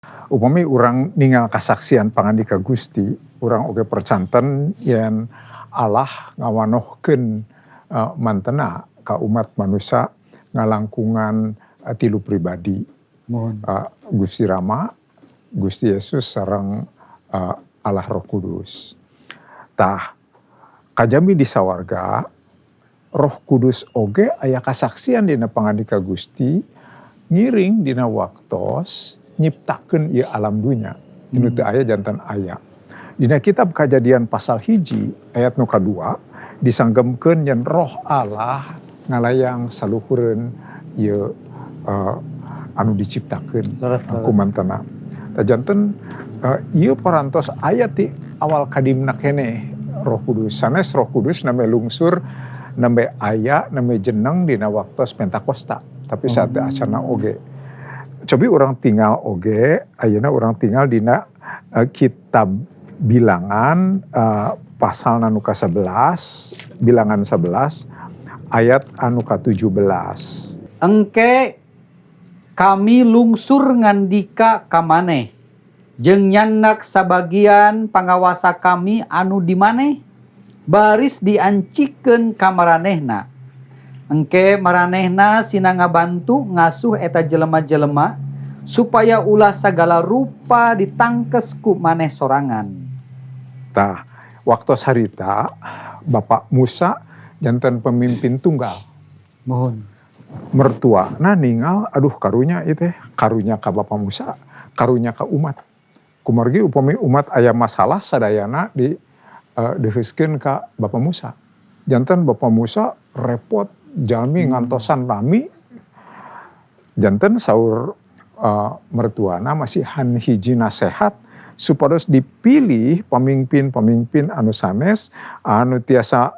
Upami urang ningal kasaksian pangandika Gusti, urang oge percanten yen Allah ngawanohkeun mantena ka umat manusia ngalangkungan tilu pribadi. Muhun. Gusti Rama, Gusti Yesus sareng Allah Roh Kudus. Tah, kajami di sawarga Roh Kudus oge aya kasaksian dina pangandika Gusti ngiring dina waktos nyiptakeun ieu alam dunya. Tinu teu aya janten aya. Dina kitab Kajadian pasal 1 ayat nu kadua disanggemkeun yen Roh Allah ngalayang saluhureun ieu anu diciptakeun Leres, leres. ku mantena. Tah, janten ieu parantos aya ti awal kadimna keneh Roh Kudus. Sanes Roh Kudus nembe lungsur, nembe aya, nembe jeneng dina waktos Pentakosta. Tapi saat acanna oge. Cobi urang tingal oge, ayeuna urang tingal dina kitab Bilangan pasal anu ka-11, Bilangan 11 ayat anu ka-17. Engke kami lungsur ngandika ka maneh jeung nyandak sabagian pangawasa kami anu di maneh baris diancikeun ka maranehna. Engke maranehna sina ngabantu ngasuh eta jelema-jelema supaya ulah sagala rupa ditangkes ku maneh sorangan. Tah, waktu harita Bapak Musa janten pemimpin tunggal. Muhun. Mertua nah ningal, aduh, karunya itu, karunya ka Bapak Musa, karunya ka umat. Kumargi upami umat aya masalah sadayana di deuheuskeun ka Bapak Musa. Janten Bapak Musa repot jalmi ngantosan lami. Janten saur mertuana masihan hiji nasehat supados dipilih pemimpin-pemimpin anu sanes anu tiasa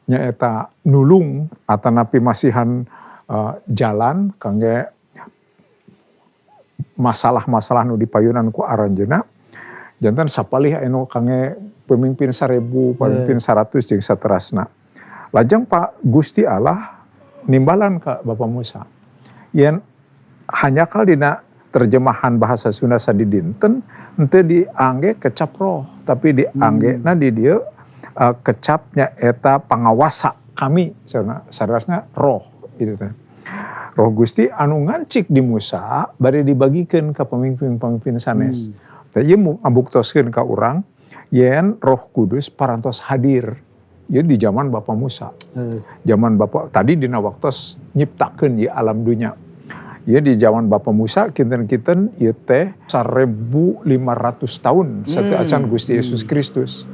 nyaeta nulung atanapi masihan jalan kangge masalah-masalah nu dipayunan ku aranjeunna. Janten sapalih anu kangge pemimpin 1000, pemimpin 100, jeung saterasna. Lajeng Pak Gusti Allah nimbalan ka Bapak Musa yen hanjakal dina terjemahan bahasa Sunda sadidinten henteu diangge kecap roh, tapi diangge na di dieu kecapnya eta pangawasa kami saderasna roh gitu teh. Roh Gusti anu ngancik di Musa bade dibagikeun ka pemimpin-pemimpin sanes. Tah, ieu ngabuktoskeun ka urang yen Roh Kudus parantos hadir ieu di zaman Bapak Musa. Zaman Bapak tadi dina waktos nyiptakeun ieu alam dunya. Ieu di zaman Bapak Musa kinten-kinten ieu teh 1500 tahun sateuacan Gusti Yesus Kristus.